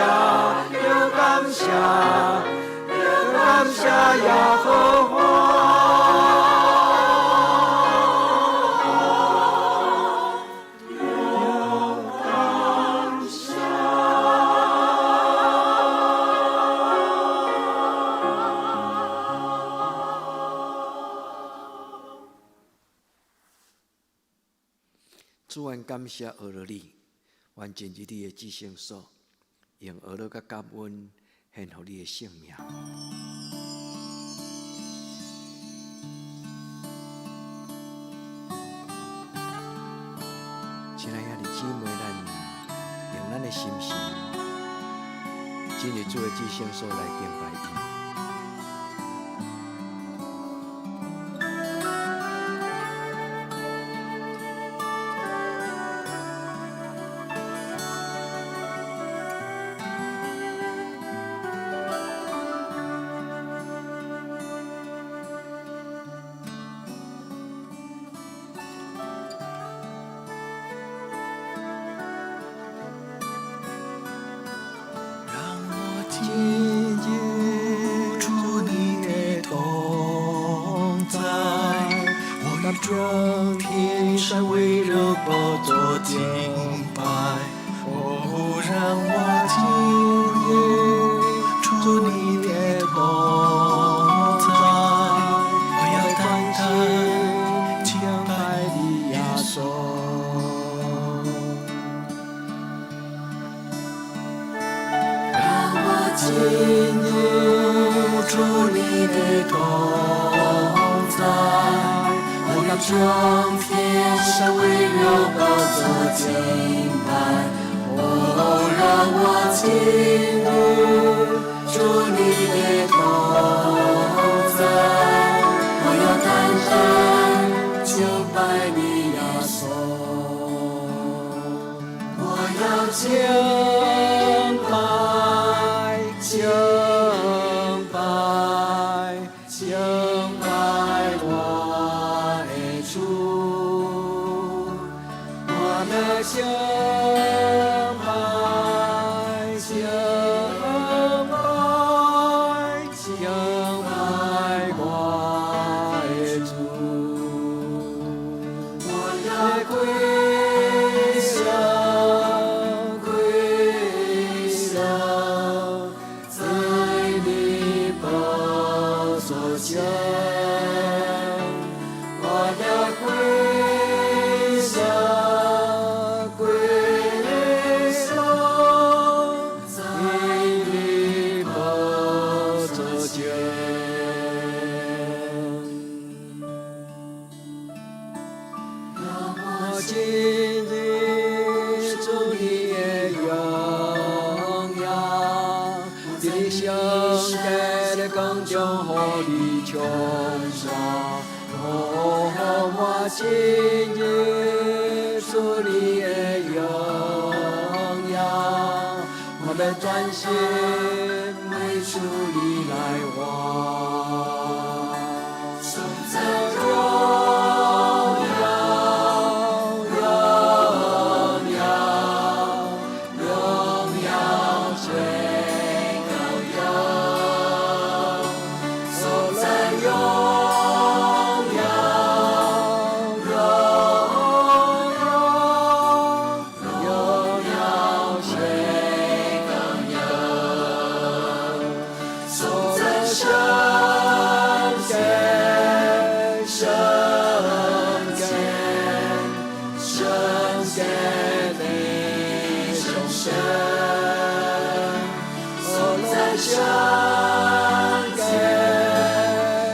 著感謝，著感謝耶和華。主，阮感謝阿羅你，阮進入你的至聖所，用阿羅佮感恩獻予你的聖名。親愛兄弟姊妹，咱用咱的心神進入主的至聖所來敬拜伊。讓我進入主你的同在，我與眾天使圍繞寶座敬拜。哦，讓我進入主你的同在，我要單單敬拜你耶穌。讓我進入主你的同在，我與眾天使圍繞寶座敬拜。哦，讓我進入主你的同在，我要單單敬拜你耶穌。我要敬拜，敬拜，敬拜我的主，我的敬拜，敬拜，敬拜我的主，我要歸向，歸向，在你寶座前，我要歸向，歸向，在你寶座前。讓我進入主你的榮耀，佇你聖潔的光中予你充滿。哦，讓我進入主你的榮耀，我欲專心為主你來活。頌讚榮耀，榮耀，榮耀最高耀，頌讚榮耀，榮耀，榮耀最高耀，頌讚聖潔，聖潔，聖潔的上神，頌讚聖潔，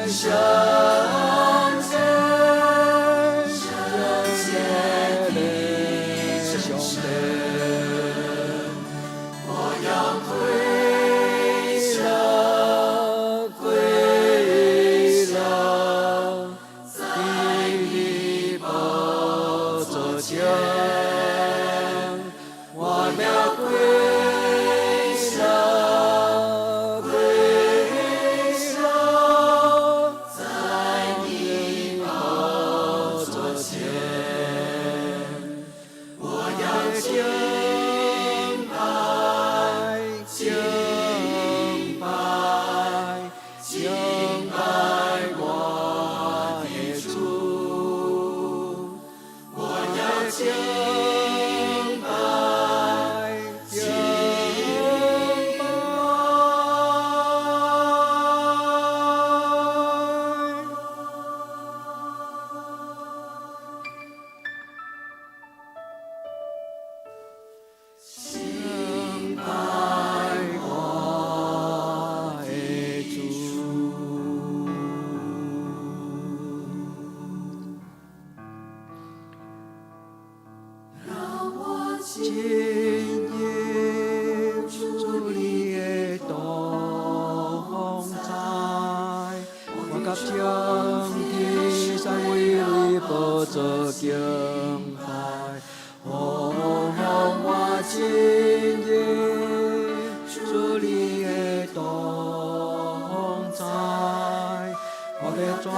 聖潔，聖潔的上帝，我要歸向，歸向，在你寶座前，我要歸向，歸向，在你寶座前，我要敬拜，敬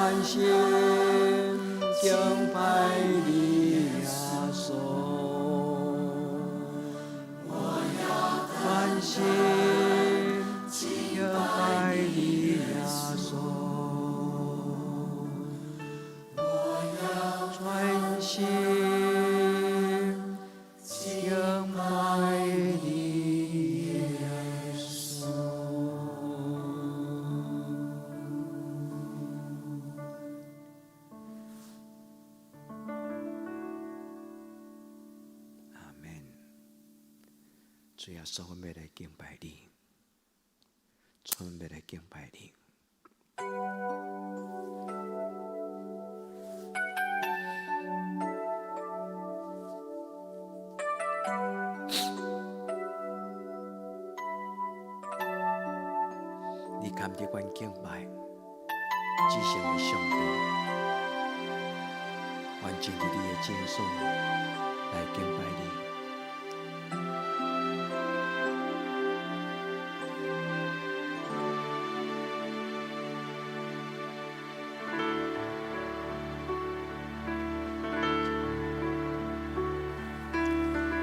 專心敬拜你耶穌，我要專心敬拜你耶穌，我要專心敬拜你耶穌。阿門。主耶穌，阮欲來敬拜你，主，阮欲來敬拜你。你堪得阮敬拜，至聖的上帝，阮進入你的聖所來敬拜你。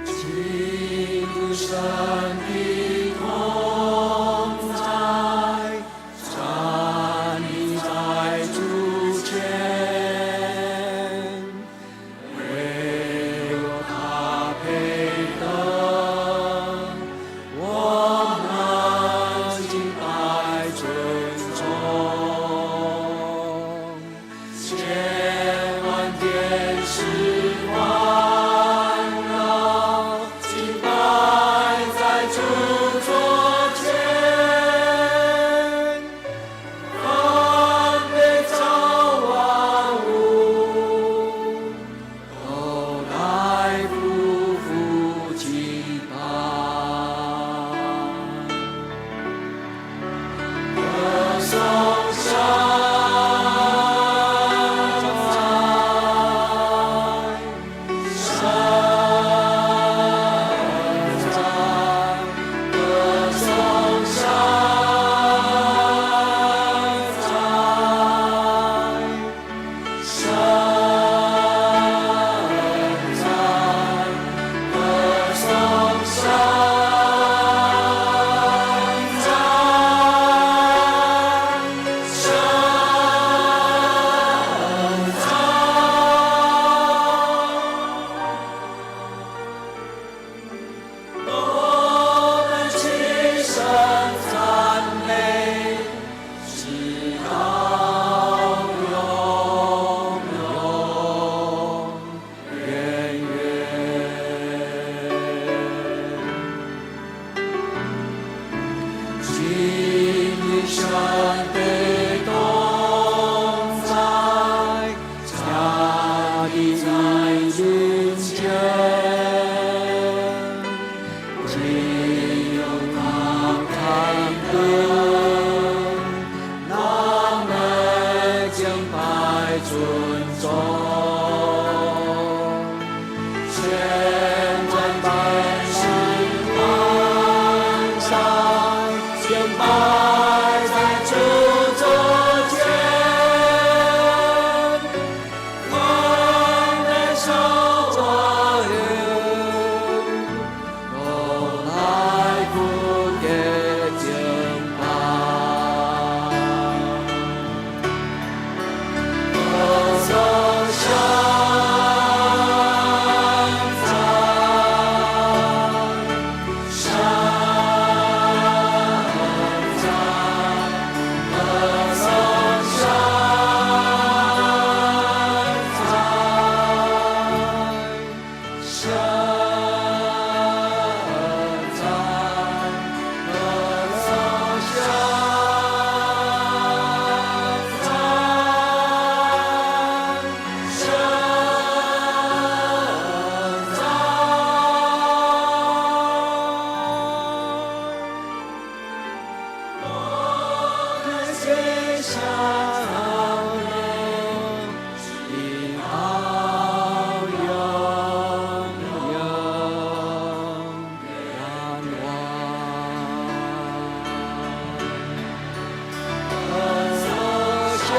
進入神的同在，站立在主前，唯有他配得我們敬拜尊崇，千萬天使環繞，敬拜在主座前，凡被造萬物，都來俯伏敬拜。歌頌神在，神在，歌頌神在，神在，歌頌神在，神在。我們齊聲讚美，直到永永遠遠。進入神的同在，站立在雲間，只有他堪得我們敬拜尊崇，千萬天使環繞，敬拜在主座前，凡被造萬有，都來俯伏敬拜。歌頌神在，神在，歌頌神在，神在，歌頌神在，神在。我們齊聲讚美，直到永永遠遠。歌頌神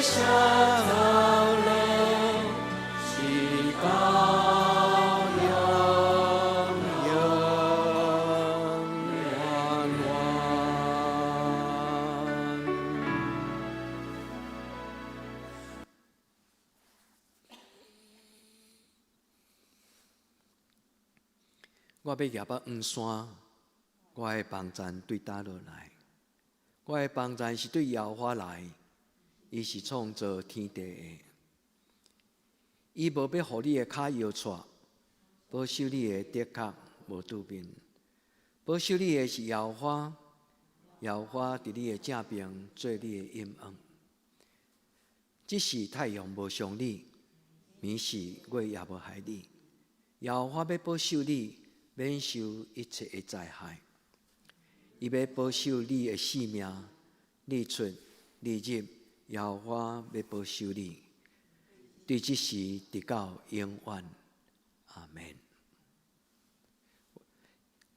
啥乐，直到永永远远。我欲举目黄山，我的帮赞对佗落来？我的帮赞是对耶和华来，伊是创造天地的。伊无欲予你的跤摇掣，保守你的竹壳无拄面。保守你的是耶和华，耶和华伫你的正边做你的荫荫。即使太阳无伤你，暝时月也无害你。耶和华欲保守你，免受一切的灾害。伊欲保守你的性命，日出日入，耶和华欲保守你，对这时直到永远。阿们。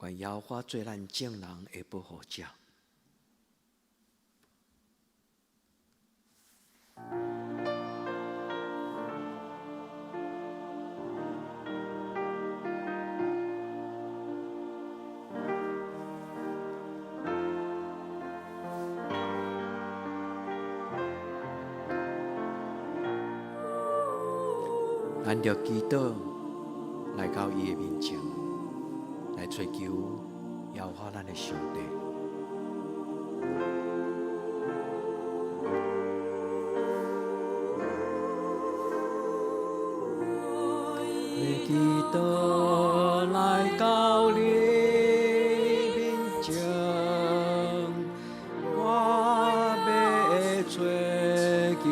愿耶和华做咱众人的保护者。咱著祈祷来到伊的面前，来揣求耶和华咱的上帝。欲祈祷来到你面前，我欲揣求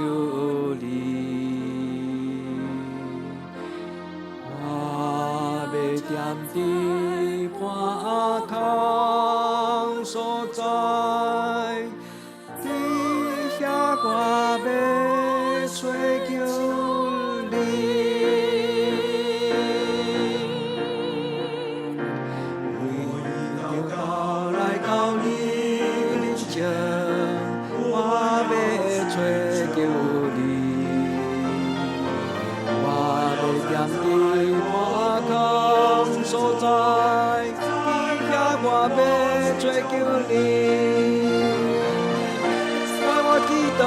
你，我欲踮伫破空所在，伫遐我欲揣求你。我已祷告来到你面前，我欲揣求你，我欲踮伫破空所在，伫遐我欲揣求你。我祈祷，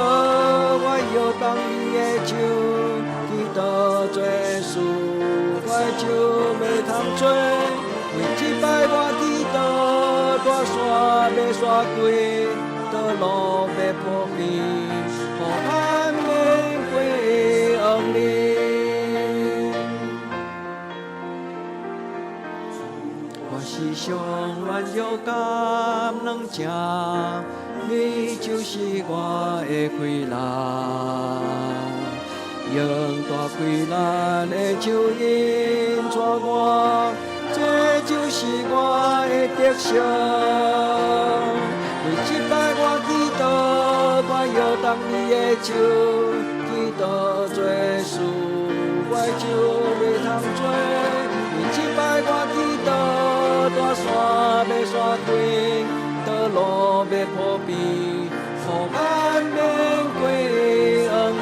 我摇动你的手，祈祷做事，我的手袂通做。为这摆我祈祷，大山欲煞开，道路欲铺平，予万民归向你。我是上软弱甘软者，你就是我的气力。用大气力的手引带我，这就是我的特色。为这摆我祈祷，我摇动你的手，祈祷做事，我的手袂通做。为这摆我祈祷，大山欲煞开，道路欲铺平，予万民归向你。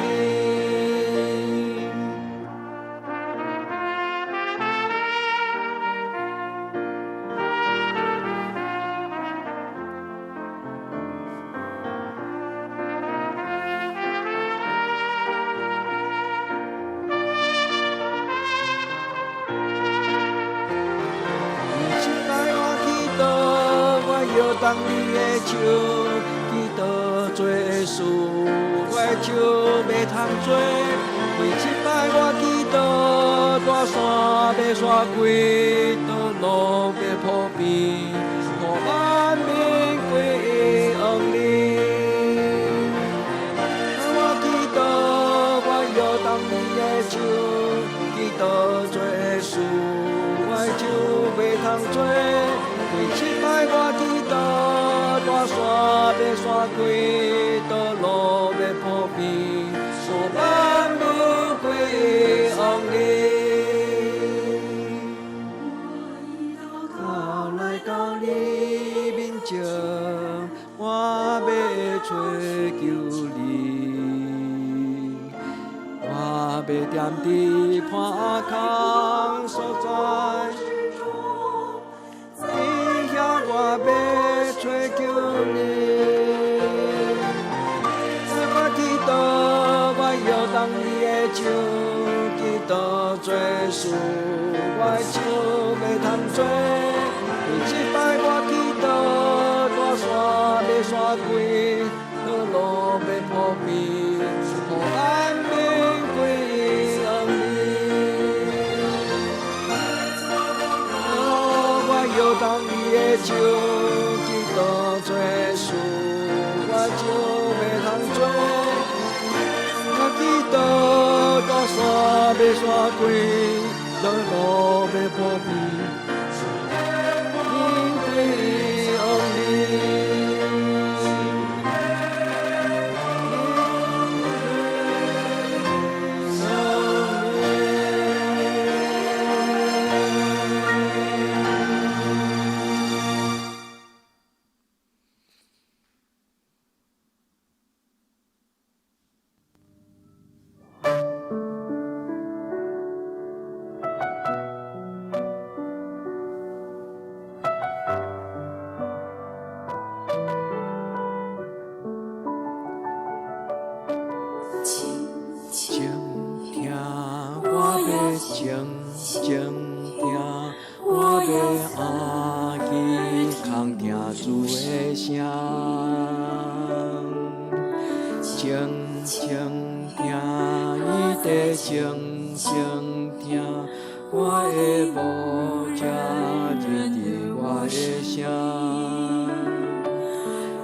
这摆我祈祷，我摇动你的手，祈祷做事，我的手袂通做。为这摆我祈祷，大山欲煞开，道路欲铺平，予万民归向你。我祈祷，我摇动你的手，祈祷做事，我的手袂通做。为这摆我祈祷，大山欲煞开，道路欲铺平，予万民归向你。我来到你面前，我欲揣求你。欲踮伫破空所在，伫遐我欲揣求你。我祈禱，我搖動你的手，祈禱做事，我的手袂通做。這擺我祈禱，大山欲散開，道路欲鋪平，予萬民歸向你。我搖動你的手，祈禱做事，我的手袂通做。我祈禱，大山欲散開，道路欲鋪平，民歸向你。靜聽，我欲靜靜聽，我欲阿耳空聽主的聲。靜靜聽，伊在靜靜聽，我的牧者認得我的聲。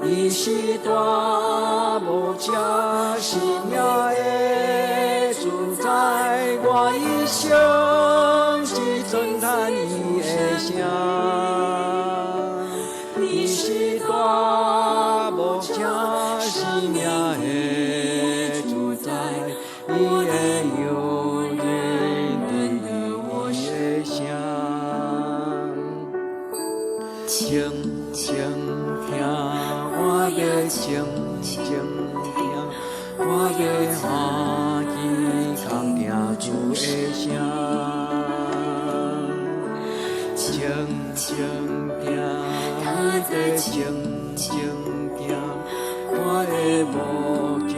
伊是大牧者，生命的主宰，我一生只讚嘆伊的聲。伊是大牧者，生命的主宰，伊的羊認得我的聲。靜靜聽，我欲靜靜聽，我欲阿耳空聽主的聲。靜靜聽，伊在靜靜聽，我的牧者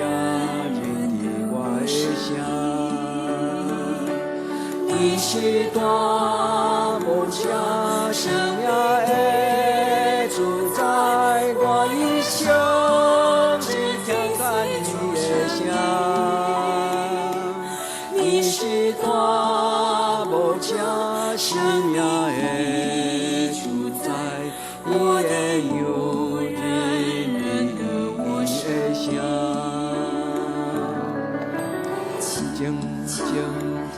認得我的聲。伊是大牧者，生命的主宰，我一生只聽嘆伊的聲。伊是大牧者，生命的主宰，伊的羊認得我的聲。靜靜聽，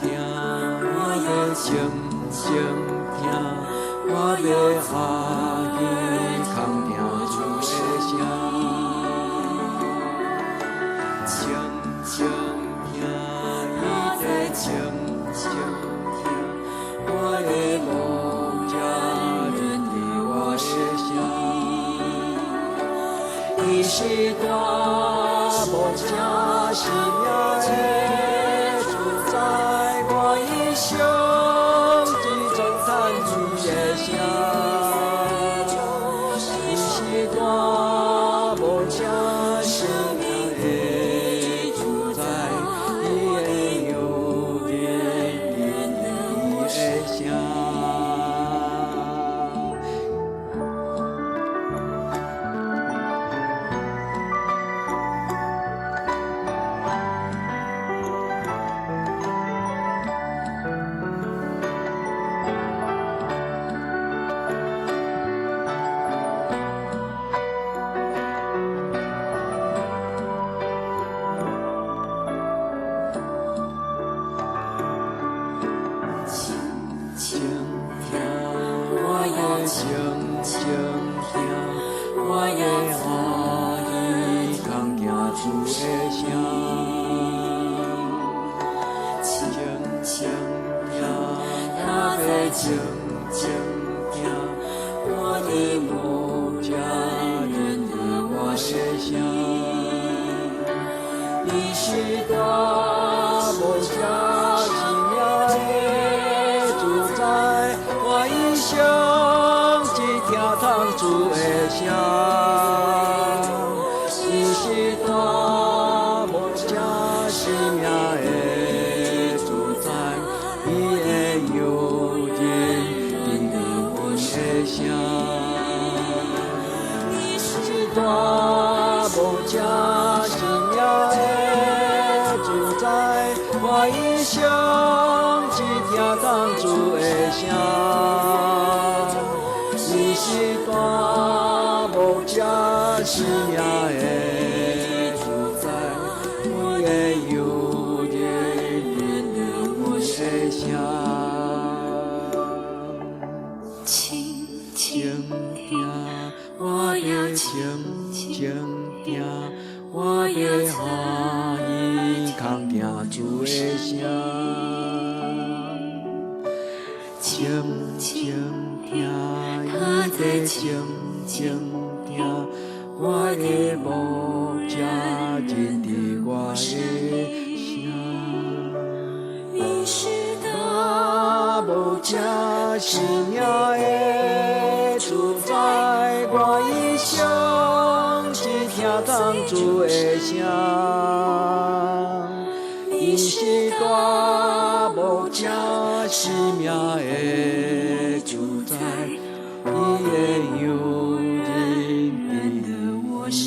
我欲靜靜聽，我欲阿耳空聽主的聲。靜靜聽，伊在靜靜聽，我的牧者認得我的聲。伊是大牧者，生命的主宰，我一生只讚嘆伊的聲。伊是大牧者，生命的主宰，伊的羊認得伊的聲。靜聽，我欲靜靜聽，我欲阿耳空聽主的聲。靜靜聽，我欲靜靜聽，我的牧者認得我的聲。伊是大牧牧者生命的主宰，我一生只聽通主的聲。伊是大牧者生命的主宰，伊的羊認得阮的聲。是大牧者生命的主宰，我一生只聽通主的聲。伊是大牧者生命的主宰，伊的羊認得阮的聲。靜靜聽，聽，我欲靜靜聽，我欲歡喜空聽主的聲。靜靜聽，伊在靜靜聽，我的牧者認得我的聲。你是大牧者生命的主宰，我一生只聽通主的聲。伊是大牧者生命的主宰，伊的羊認得我的聲。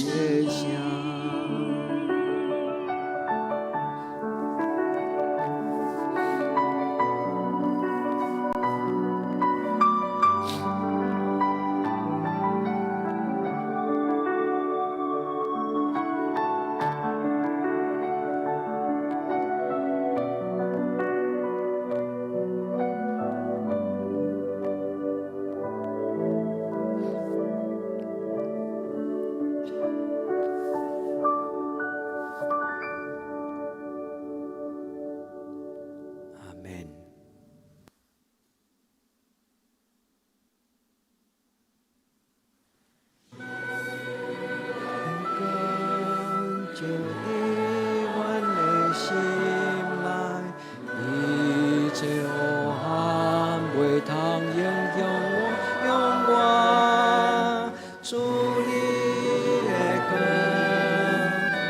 阿們。光照佇阮的心內，一切黑暗袂通影響我。主你的光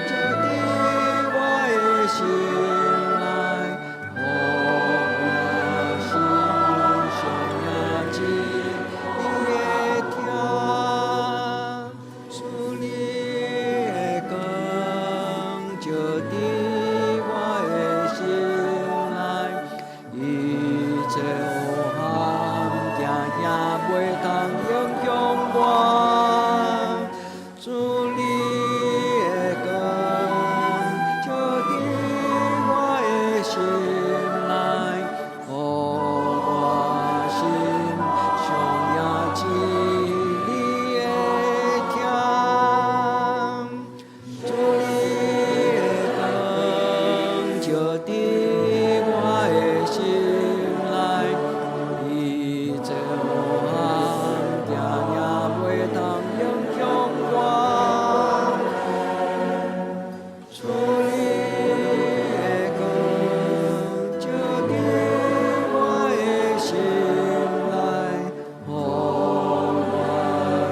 照佇我的心內，予我心上迎真理的疼。主你的光照佇我的心內，一切黑暗驚嚇袂通影響我。主你的光照佇我的心內，予我心上迎真理的疼。主你的光照佇我的心內，一切黑暗驚嚇袂通影響我。主你的光照佇我的心內，予我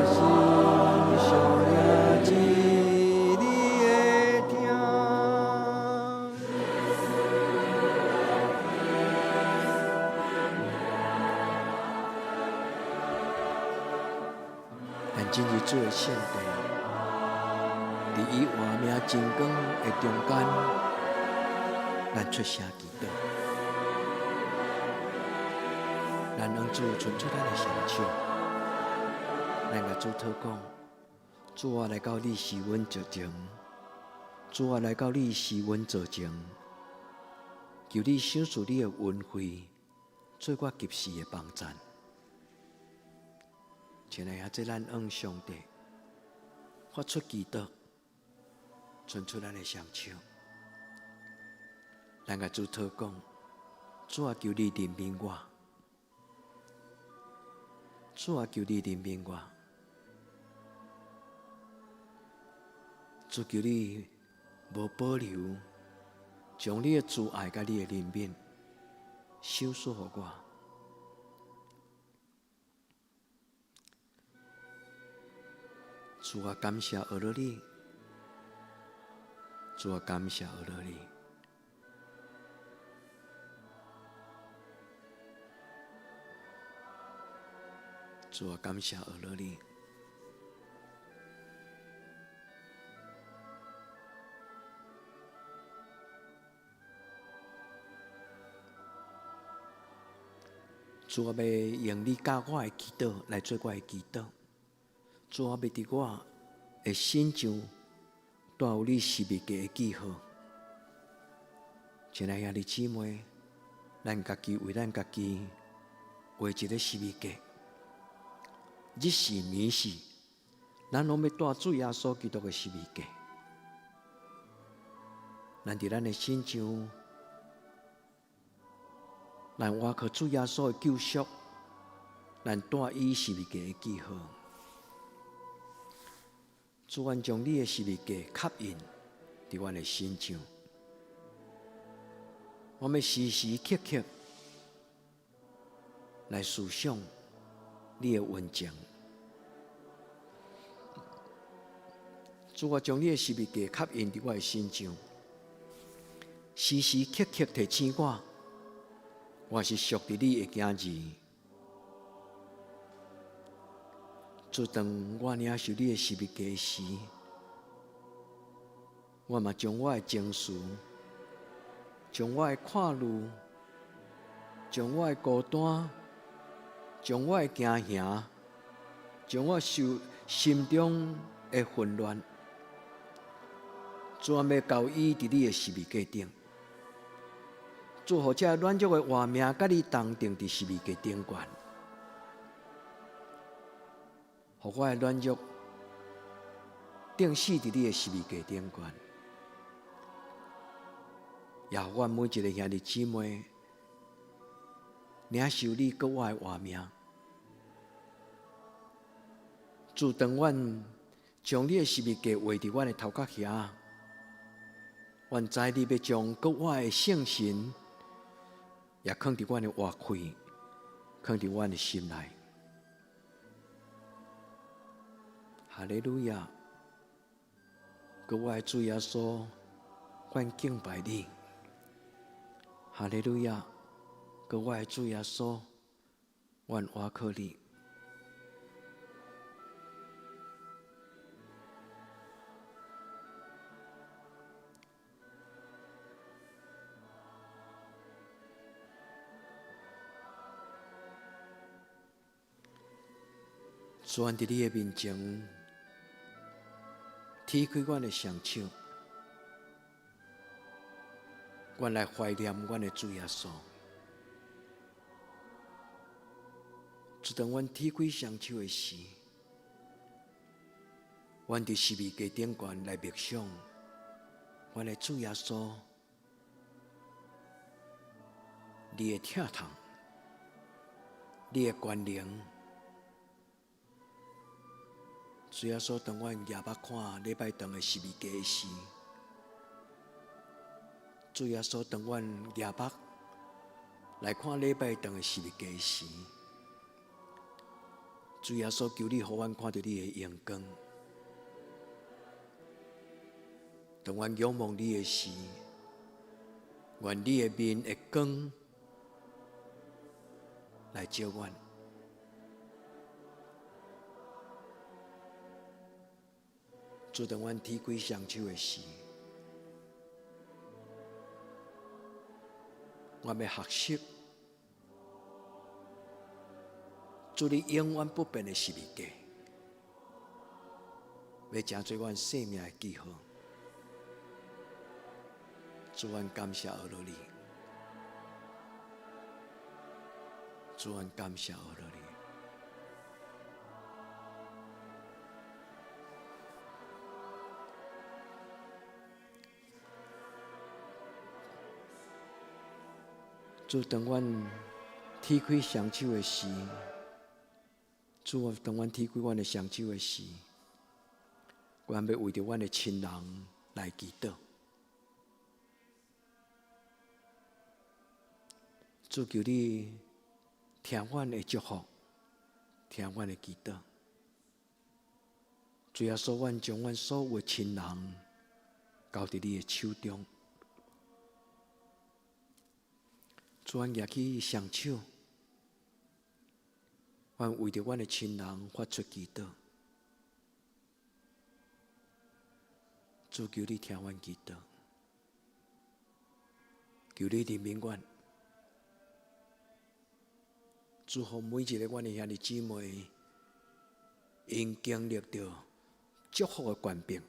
心上迎真理的疼。咱進入主的聖殿，佇伊活命真光的中間，咱出聲祈禱，咱向主伸出咱的雙手，咱共主禱講：主啊，來到你施恩座前，主啊，來到你施恩座前，求你賞賜你的恩惠，做我及時的幫贊。親愛的，這咱向上帝發出祈禱，伸出咱的雙手，咱共主禱講：主啊，求你憐憫我，主啊，求你憐憫我，主求你無保留，將你的慈愛佮你的憐憫賞賜予我。主啊，感謝阿羅你，主啊，感謝阿羅你。主啊，感謝阿羅你。主啊，欲用你教我的祈禱來做我的祈禱。主啊，欲佇我的身上帶有你十字架的記號。親愛兄弟姊妹，咱家己為咱家己畫一个十字架。日時暝時，咱攏欲帶主耶穌基督的十字架。咱佇咱的身上，咱倚靠主耶穌的救贖，咱帶伊十字架的記號。主，阮將你的十字架刻印佇阮的身上，我欲時時刻刻來思想你的恩情。主，我將你的十字架刻印佇我的身上，時時刻刻提醒我，我是屬佇你的囝兒。主，當我領受你的十字架時，我嘛將我的情緒、將我的看慮、將我的孤單、將我的驚嚇、將我受心中的混亂，主，我欲交伊佇你的十字架頂。主，予這軟弱的活命，佮你同釘佇十字架頂懸。予我的軟弱釘死佇你的十字架頂懸，也予阮每一个兄弟姊妹領受你閣我的活命。主，當阮將你的十字架畫佇阮的頭殼遐，阮知你欲將閣我的聖神也囥佇阮的活氣，囥佇阮的心內。哈利路亞！閣我的主耶穌，阮敬拜你。哈利路亞！閣我的主耶穌，阮倚靠你。主，阮佇你的面前，提開阮的雙手，阮來懷念阮的主耶穌。主，當阮提開雙手的時，阮佇十字架頂懸來默想阮的主耶穌，你的疼痛，你的權能。主耶穌，當阮舉目看禮拜堂的十字架時，主耶穌，當阮舉目來看禮拜堂的十字架時，主耶穌，求你予阮看著你的榮光。當阮仰望你的時，願你的面的光來照阮。主，當阮提開雙手的時，我欲學習主你永遠不變的十字架，欲成做阮生命的記號。主，阮感謝阿羅你，主，阮感謝阿羅你。主，當阮提開雙手的時，主，當阮提開阮的雙手的時，阮欲為著阮的親人來祈禱。主，求你聽阮的祝福，聽阮的祈禱。主耶穌，阮將阮所有的親人交佇你的手中。主，阮舉起雙手，阮為著阮的親人發出祈禱。主，求你聽阮祈禱，求你憐憫阮。祝福每一个阮的兄弟姊妹，𪜶經歷著祝福的權柄，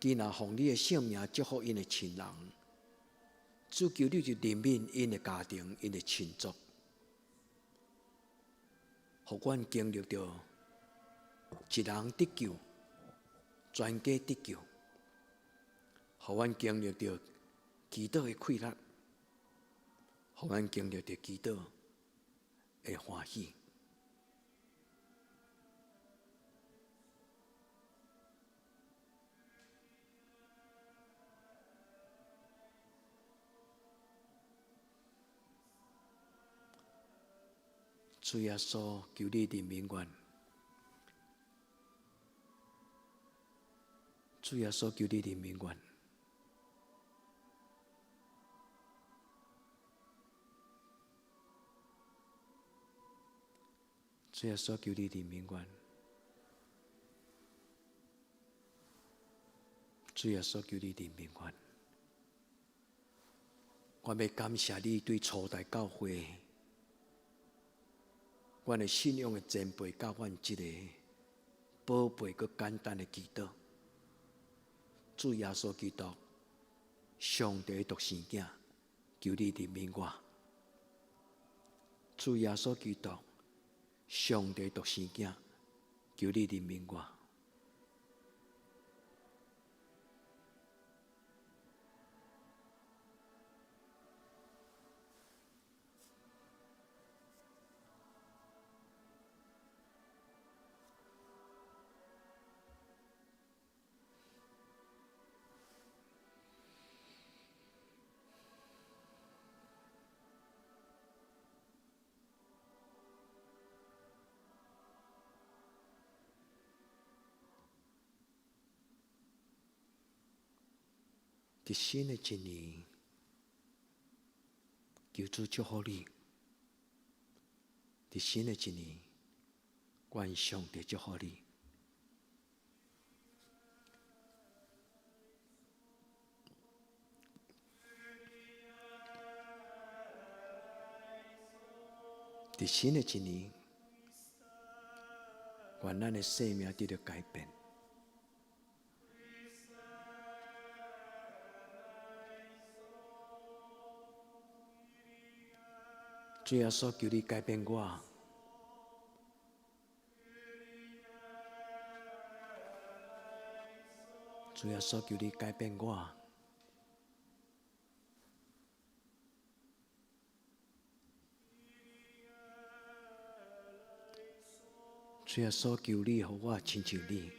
今若奉你的聖名祝福𪜶的親人，主，求你就憐憫𪜶的家庭、𪜶的親族，予阮經歷著一人得救，全家得救，予阮經歷著祈禱的氣力，予阮經歷著祈禱的歡喜。主耶穌，求你憐憫阮。主耶穌，求你憐憫阮。主耶穌，求你憐憫阮。主耶穌，求你憐憫阮。我欲感謝你對初代教會，阮的信仰的前輩教阮這个寶貝閣簡單的祈禱。主耶穌基督，上帝的獨生囝，求你憐憫我。主耶穌基督，上帝獨生囝，求你憐憫我。佇新的一年，求主祝福你。佇新的一年，願上帝祝福你。佇新的一年，願咱的生命得著改變。主耶穌，求你改變我。主耶穌，求你改變我。主耶穌，求你予我親像你。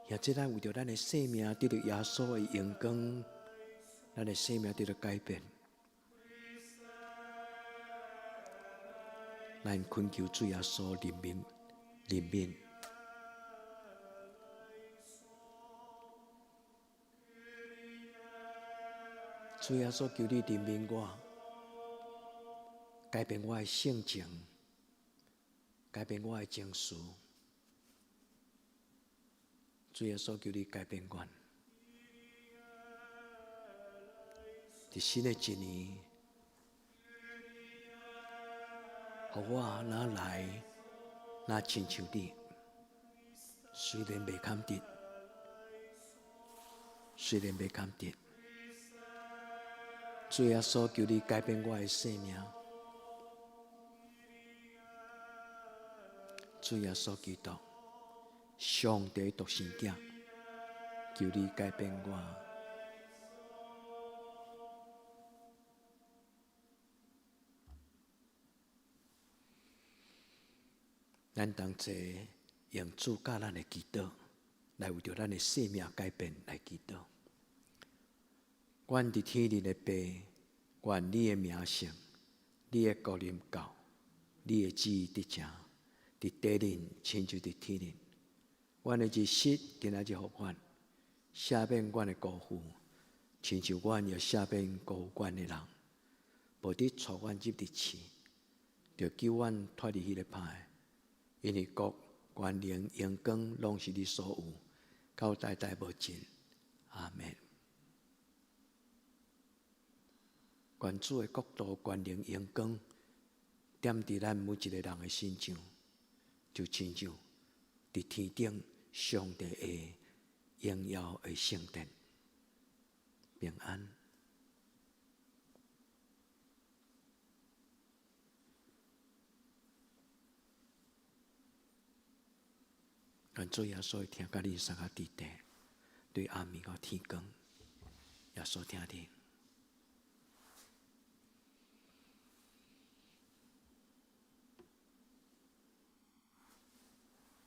也這咱為著咱的生命得著耶穌的榮光，咱的生命得著改變。咱懇求主耶穌憐憫，憐憫。主耶穌，求你憐憫我，改變我的性情，改變我的情緒。主耶穌，求你改變我。佇新的一年，予我若來，若親像你，雖然袂堪得，雖然袂堪得，主耶穌，求你改變我的生命。主耶穌基督，上帝獨生囝，求你改變我。咱同齊用主教咱的祈禱，來為著咱的生命改變來祈禱。阮佇天頂的父，願你的名聖，你的國臨到，你的旨意得成，佇地頂親像佇天頂。阮的日食今仔日予阮，赦免阮的辜負，親像阮也赦免辜負阮的人。無得帶阮入佇試，著救阮脫離彼个歹。因為國、權能、榮光，攏是你所有，到代代無盡。阿門。願主的國度、權能、榮光，點佇咱每一个人的身上，就親像佇天頂上帝的榮耀的聖殿。平安。願主耶穌的疼佮恁三個佇地，對暗暝到天光，耶穌疼恁。